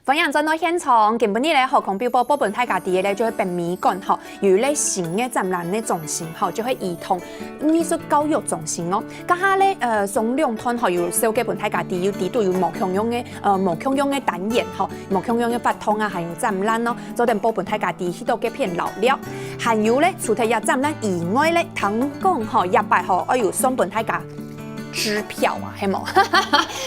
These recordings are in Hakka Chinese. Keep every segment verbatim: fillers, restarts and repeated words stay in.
歡迎轉到現場，今晡日咧，好康週報報分大家知个咧，就係北美館吼，有一個新个展覽个中心吼，就係兒童藝術教育中心哦。這下咧，呃，上兩段吼有紹介分大家知，有知道有無共樣个，呃，無共樣个單元吼，無共樣个活動啊，還有展覽哦，做得報分大家知，去到該片尞尞。還有咧，除忒這展覽以外咧，聽講吼，這擺吼，愛有送分大家 支票啊，係無？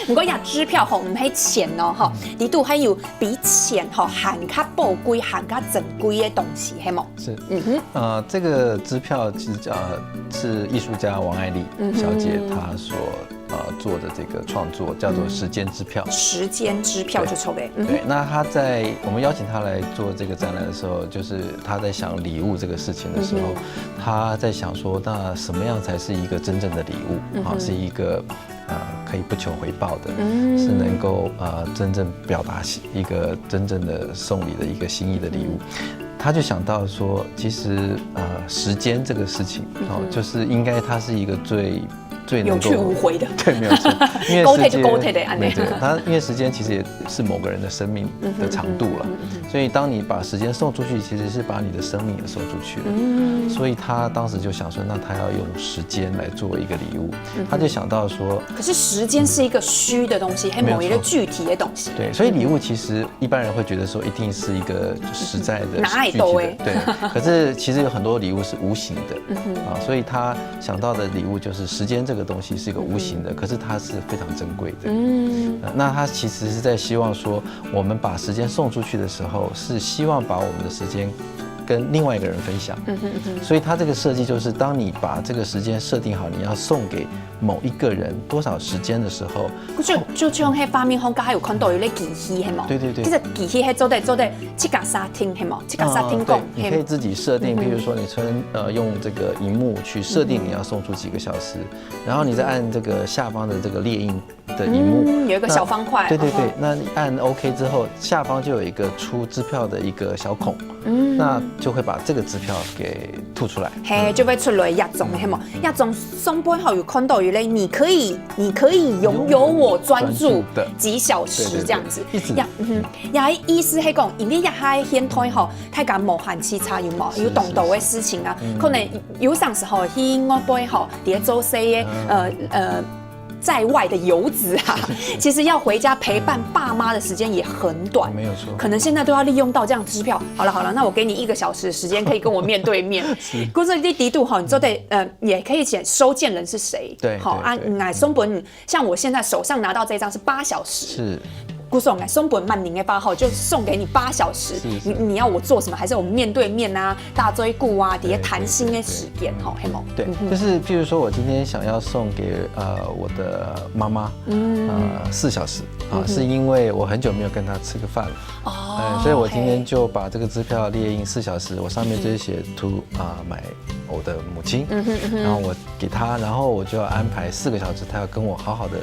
毋過這支票吼，毋係錢哦，吼，裡肚還有比錢吼還較寶貴、還較珍貴个東西，係無？是，嗯哼，呃，這個支票是呃是藝術家王愛理小姐她所呃做的這個創作，叫做《時間支票》。時間支票就抽呗，嗯哼，對，那她在我們邀請她來做這個展覽的時候，就是她在想禮物這個事情的時候，她在想說，那什麼樣才是一個真正的禮物啊？是一個呃可以不求回報的，是能夠呃真正表達一個真正的送禮的一個心意的禮物。他就想到說，其實呃時間這個事情哦，就是應該它是一個最最能夠有去无回的，对，没有错，因为时间高铁就高铁的，安尼对对，它因为时间其实也是某个人的生命的长度了，所以当你把时间送出去，其实是把你的生命也送出去了。所以他当时就想说，那他要用时间来作为一个礼物，他就想到说，可是时间是一个虚的东西，还某一个具体的东西。对，所以礼物其实一般人会觉得说，一定是一个实在的、拿来具体的，对。可是其实有很多礼物是无形的，啊，所以他想到的礼物就是时间这个东西是一个无形的，可是它是非常珍贵的。嗯，那他其实是在希望说，我们把时间送出去的时候，是希望把我们的时间跟另外一个人分享。嗯哼嗯哼。所以他这个设计就是，当你把这个时间设定好，你要送给某一个人多少时间的时候，就就像迄画面上，刚才有看到有个机器，系嘛？对对对。其实机器系做得做得自家设定，系嘛？自家设定讲，你可以自己设定，比如说你先呃用这个荧幕去设定你要送出几个小时，然后你再按这个下方的这个列印的荧幕，嗯，有一个小方块，对对对，那你按 OK 之后，下方就有一个出支票的一个小孔，嗯，那就会把这个支票给吐出来。嘿，就会出来一张，系嘛？一张上背好有看到有个，你可以，你可以拥有我专注几小时这样子。一直，嗯，也意思系讲，因为也还现代吼，大家无闲时差有无？有当多个事情啊，可能有当时候去外背吼，在做事个，呃呃。 在外的游子啊，其实要回家陪伴爸妈的时间也很短，没有错。可能现在都要利用到这样支票。好了好了，那我给你一个小时的时间，可以跟我面对面。可是你底肚哈，你做得呃，也可以写收件人是谁，对，好啊，来松本，像我现在手上拿到这张是八小时，是。 故所送分万人个八号，就送给你八小时。你你要我做什么？还是我们面对面啊，大嘴鼓啊，底下谈心的时间，吼，系吗？对，就是譬如说我今天想要送给呃我的妈妈，嗯，呃四小时啊，是因为我很久没有跟她吃个饭了，哦，所以我今天就把这个支票列印四小时，我上面就是写 to 啊买我的母亲，然后我给她，然后我就要安排四个小时，她要跟我好好的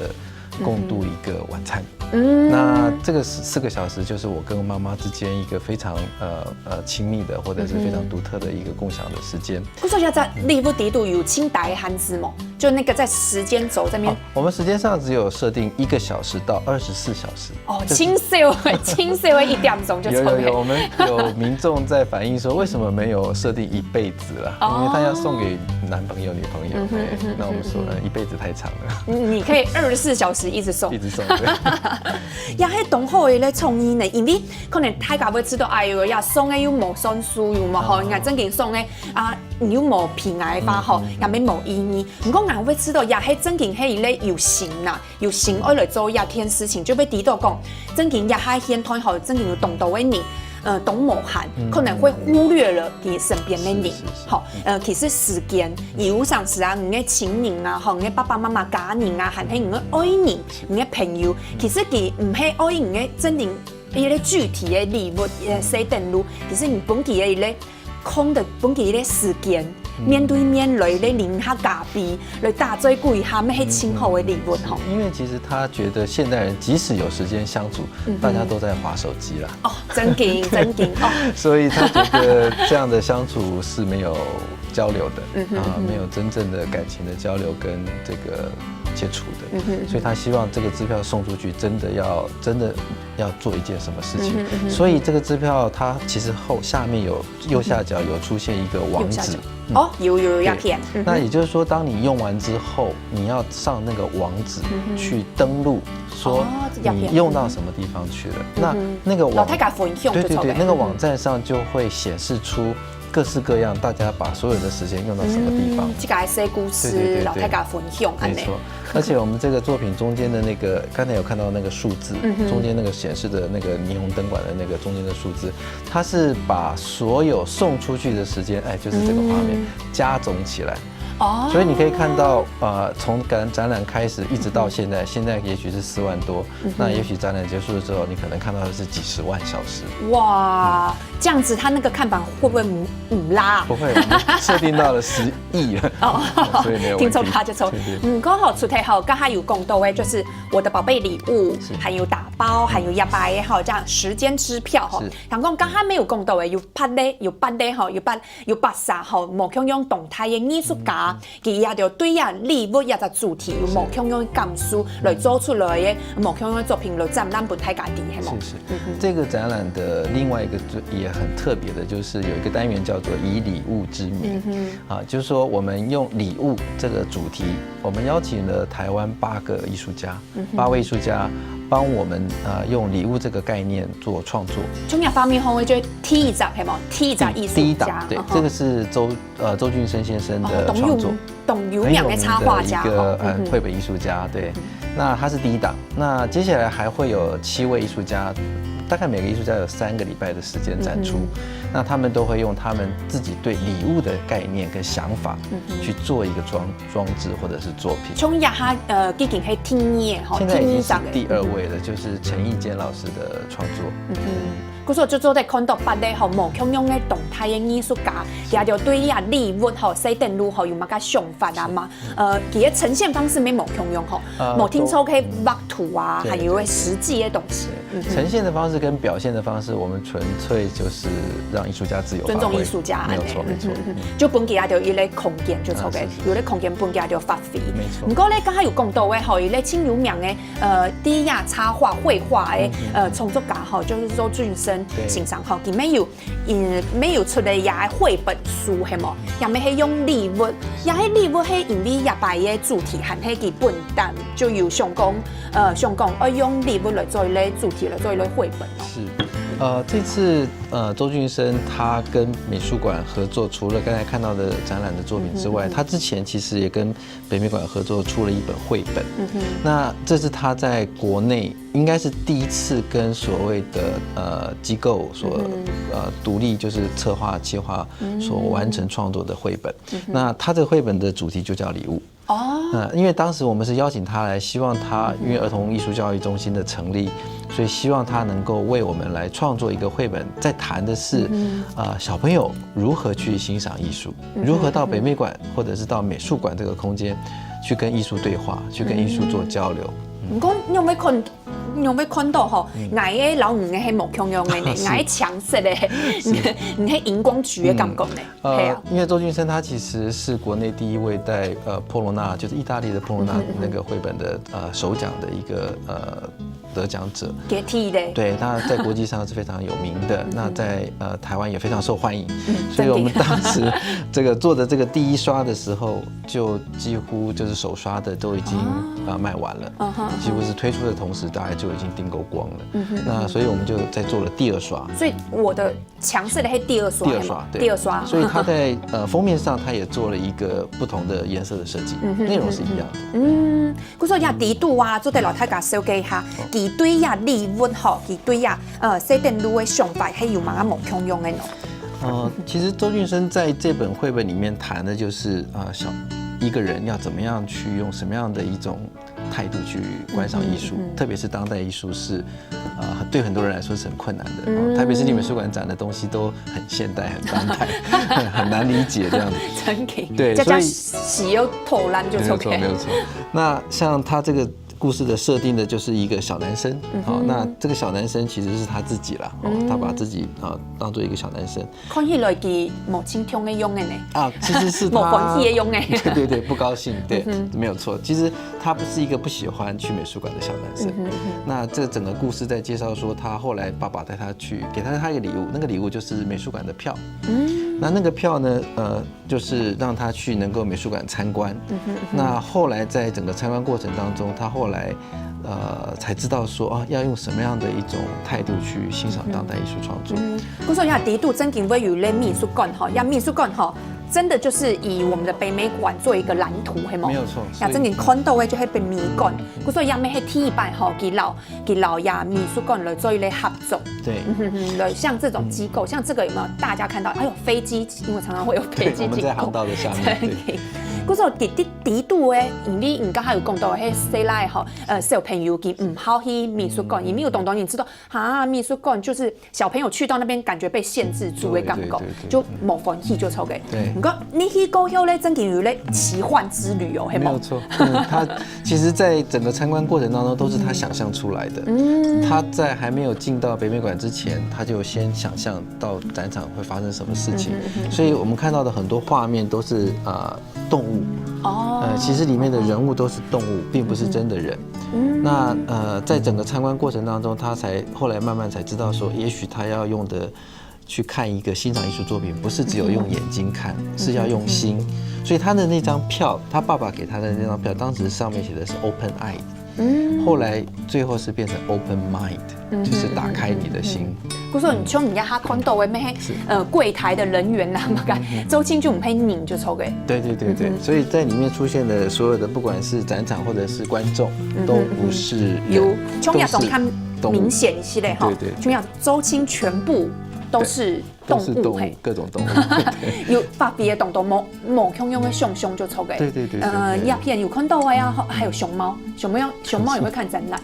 共度一个晚餐。嗯，那这个四四个小时就是我跟妈妈之间一个非常呃呃亲密的或者是非常独特的一个共享的时间。可是要在礼物底肚有清代汉字吗？就那个在时间轴这边。我们时间上只有设定一个小时到二十四小时。哦，清秀清秀的一点钟就有有有，我们有民众在反映说为什么没有设定一辈子啦？因为他要送给男朋友女朋友，那我们说呃一辈子太长了。你可以二十四小时一直送，一直送。也系当好个咧创意呢，因为可能大家会知道，哎哟，呀送个又无算数，又无好，人家正经送个啊，又无平安个话吼，也没无意义。不过人会知道，也系正经系咧有心呐，有心爱来做一件事情，就会知道讲，正经也系现代吼，正经有当多个人。 呃，当无闲，可能会忽略了你身边的人。好，呃，其实时间，有常时啊，你个亲人啊，吼，你个爸爸妈妈、家人啊，还是你个爱人、你个朋友，其实佢毋系爱你个真正一个具体的礼物，呃，设定路，其实你本佢个一个空的，本佢一个时间，面对面来个零下咖啡，来打嘴鼓一下，乜系清好个礼物吼。因为其实他觉得现代人即使有时间相处，大家都在滑手机啦。哦，真经真经哦。所以他觉得这样的相处是没有交流的，嗯哼，啊，嗯哼。没有真正的感情的交流跟这个接触的，嗯哼，嗯哼。所以他希望这个支票送出去，真的要，真的要做一件什么事情。嗯哼，嗯哼。所以这个支票它其实后，下面有，右下角有出现一个网址。右下角。嗯。哦，有，有，有，对。要填。嗯哼。那也就是说，当你用完之后，你要上那个网址，嗯哼。去登录，说哦，这要填。你用到什么地方去了。嗯哼。那，那个网，老太太分享就出来。对，对，对，那个网站上就会显示出 各式各样，大家把所有的时间用到什么地方。嗯，这个是故事，对，对，对，对。老太太分享，没错。而且我们这个作品中间的那个，刚才有看到那个数字，嗯哼。中间那个显示的那个霓虹灯管的那个中间的数字，它是把所有送出去的时间，哎，就是这个画面，嗯。加总起来。哦。所以你可以看到，呃，从展，展览开始一直到现在，嗯哼。现在也许是四万多， 嗯哼。那也许展览结束了之后，你可能看到的是几十万小时。哇，嗯。这样子，它那个看板会不会唔，唔拉啊？不会，我们设定到了十亿了。哦。所以没有问题。听说他就说，对，对。嗯，刚好出题吼，刚才有讲到的，就是我的宝贝礼物，是。还有打包，还有一百个吼，这样时间支票吼。是。听讲刚才没有讲到的，有八个，有八个吼，有八，有八个吼，无共样动态的艺术家，嗯，嗯。 佢也就对啊，礼物这个主题有无共样的感受，来做出来的无共样的作品，来展览分大家知，系无？是，是。嗯哼。这个展览的另外一个最，也很特别的，就是有一个单元叫做“以礼物之名”。嗯哼。啊，就是说我们用礼物这个主题，我们邀请了台湾八个艺术家，嗯哼。八位艺术家帮我们，呃，用礼物这个概念做创作。从哪方面好，我觉得第一个，系无？第一个艺术家，第，第一档，对，嗯哼。这个是周，呃，周俊生先生的创作。哦，董永 董永明的插画家，很有名的一个，吼，嗯哼。呃，绘本艺术家，对。嗯。那他是第一档，那接下来还会有七位艺术家，大概每个艺术家有三个礼拜的时间展出，嗯哼。那他们都会用他们自己对礼物的概念跟想法，嗯哼。去做一个装，装置或者是作品。从这下，呃，已经系第二个吼，现在已经是第二个。第二位了，嗯哼。就是陈奕坚老师的创作。嗯哼。对。 故所就做得看到八个吼，無共样个动态个艺术家，佢就对啊礼物吼，设定如何有么个想法啊嘛？呃，佢个呈现方式也無共样吼，呃，無定著个畫圖啊，都，对，还有个实际个东西。对，对。嗯哼。呈现的方式跟表现的方式，我们纯粹就是让艺术家自由发挥。尊重艺术家，没有错，没错。嗯哼，嗯哼。嗯。就分佢就一个空间就做得，啊，是，是，是。有个空间分佢就发挥。没错。不过呢，刚才有讲到个吼，一个真有名个 呃，第一个插画、绘画个，嗯，嗯，呃，嗯。创作家吼，就是周俊生先生吼，对。佢也有，嗯，也有出个也个绘本书，系无？也也系用礼物，也个礼物系因为一百个主题，还系佢本单就有想讲，呃，想讲，呃，用礼物来做一个主题，来做一个绘本哦。是，呃，这次，呃，周俊生他跟美术馆合作，除了刚才看到的展览的作品之外，嗯哼，嗯哼。他之前其实也跟 北美馆合作出了一本绘本。嗯哼。那这是他在国内应该是第一次跟所谓的，呃，机构所，嗯哼。呃，独立就是策划、企划所完成创作的绘本。嗯哼。嗯哼。那他这个绘本的主题就叫礼物。哦。呃，因为当时我们是邀请他来，希望他，嗯哼。因为儿童艺术教育中心的成立，所以希望他能够为我们来创作一个绘本，在谈的是，嗯哼。呃，小朋友如何去欣赏艺术。 嗯哼，如何到北美馆或者是到美术馆这个空间去跟艺术对话，去跟艺术做交流。嗯。不过，你有没有看，你有没有看到吼，嗯。𠊎个老母个系无共样个呢，是。𠊎个青色个，是。你个荧光橘个感觉呢？嗯。呃，系啊。因为周俊生他其实是国内第一位在，呃，波隆那，就是意大利的波隆那，嗯哼，嗯哼。那个绘本的，呃，首奖的一个，呃， 得奖者。给力的。对，他在国际上是非常有名的，嗯哼。那在，呃，台湾也非常受欢迎。嗯，所以我们当时这个做的这个第一刷的时候，就几乎就是首刷的都已经，哦。呃，卖完了。嗯哼，几乎是推出的同时，大概就已经订购光了。嗯哼，那所以我们就再做了第二刷。所以我的青色个系第二刷，第二刷，系嘛？对。第二刷。所以他在，呃，封面上他也做了一个不同的颜色的设计，嗯哼，内容是一样的。嗯哼，嗯哼。 故所也在這啊，做得摎大家紹介一下，好。佢對這禮物吼，佢對這，呃，設定个想法，係有麼个無共樣个呢？呃，其实周俊生在这本绘本里面谈的就是，呃，小，一个人要怎么样去用什么样的一种态度去观赏艺术，嗯哼，嗯哼。特别是当代艺术是，呃，对很多人来说是很困难的，哦，嗯。台北市立美术馆展的东西都很现代、很当代，很难理解这样子。真的。对，这叫所以洗又偷懒就没有错，错。没有错。那像他这个故事的设定的就是一个小男生，好，那这个小男生其实是他自己啦，哦，他把自己啊当做一个小男生。看起来佢無親像个樣个呢。啊，其实是他無歡喜个樣个。对对对，不高兴，对，没有错。其实他不是一个不喜欢去美术馆的小男生。那这整个故事在介绍说，他后来爸爸带他去，给他他一个礼物，那个礼物就是美术馆的票。嗯，那那个票呢，呃，就是让他去能够美术馆参观。那后来在整个参观过程当中，他后来呃才知道说啊，要用什么样的一种态度去欣赏当代艺术创作。故所呀，底肚正經會有咧美術館吼，呀美術館吼，真的就是以我們的北美館做一個藍圖，係無？没有错，呀正經看到个就係北美館。故所呀，乜係第一擺吼，佢摎佢摎呀美術館來做一個合作。对，嗯哼，來像這種機構，像這個有沒有？大家看到，哎呦，飛機，因為常常會有飛機經過。我们在航道的下面。故所底底底肚个，你你剛才有講到，嘿，細倈吼，呃，小朋友佢毋好去美術館，也沒有懂到，你知道，哈，美術館就是小朋友去到那邊感覺被限制住的感覺，对对对对就無歡喜就錯个。对你講你去過後咧，正經有咧奇幻之旅哦，係無？没有错，嗯，他其实，在整个参观过程当中，都是他想象出来的。嗯，他在还没有进到北美馆之前，他就先想象到展场会发生什么事情，所以我们看到的很多画面都是呃动物，哦呃，其实里面的人物都是动物，并不是真的人。那呃，在整个参观过程当中，他才后来慢慢才知道说，也许他要用的去看一个欣赏艺术作品，不是只有用眼睛看，是要用心。所以他的那张票，他爸爸给他的那张票，当时上面写的是 open eye，后来最后是变成 open mind，就是打开你的心。故所你像你家他看到个咩，呃，柜台的人员啦，嘛个，周青就毋係人就錯个。对对对对，所以在里面出现的所有的，不管是展场或者是观众，都不是人，有，像那种都是看动物明显一些嘞哈，对对对像那周青全部都是动都是动物物嘿，，各种动物。有发别的动作，某某共样的熊熊就错个。对对对对呃，对鸦片有看到个呀，还有熊猫，熊猫熊猫也会看展览，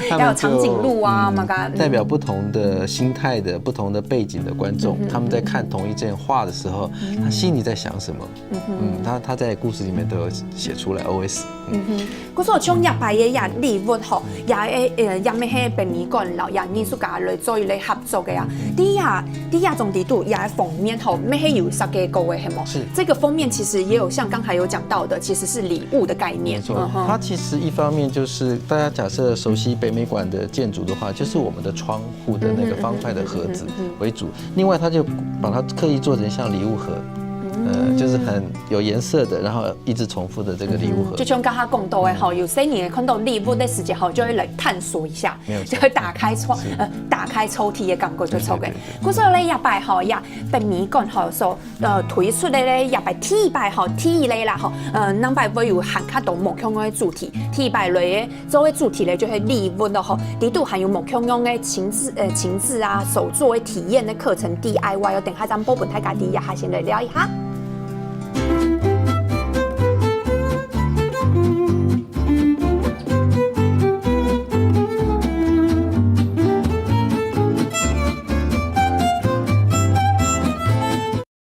他们还有长颈鹿啊，就嘛个代表不同的心态的、不同的背景的观众，他们在看同一件画的时候，他心里在想什么？嗯，他他在故事里面都有写出来，O S。嗯，故所像这擺个也禮物吼，也个呃也乜係北美館摎也藝術家來做一个合作个啊。第一第一種地圖也个封面吼，乜係有設計過个，係無？是这个封面其实也有像刚才有讲到的，其实是礼物的概念。没错，它其实一方面就是大家假设熟悉北美馆的建筑的话，就是我们的窗户的那个方块的盒子为主。另外，他就把它刻意做成像礼物盒，呃，就是很有颜色的，然后一直重复的这个礼物盒。就像刚刚讲到的吼，有些人看到礼物的时节吼，就会来探索一下，没有错就会打开抽呃打开抽屉的感觉就抽个。故所咧，这擺吼也北美馆吼所呃推出的咧，这擺第一擺吼第一类啦吼，呃，两擺会有涵盖到某共样的主题，第一摆类的做个主题咧就系礼物咯吼，里肚还有某共样的亲子呃亲子啊手作的体验的课程 D I Y 哦，等下咱们波本大家第一下先来聊一下。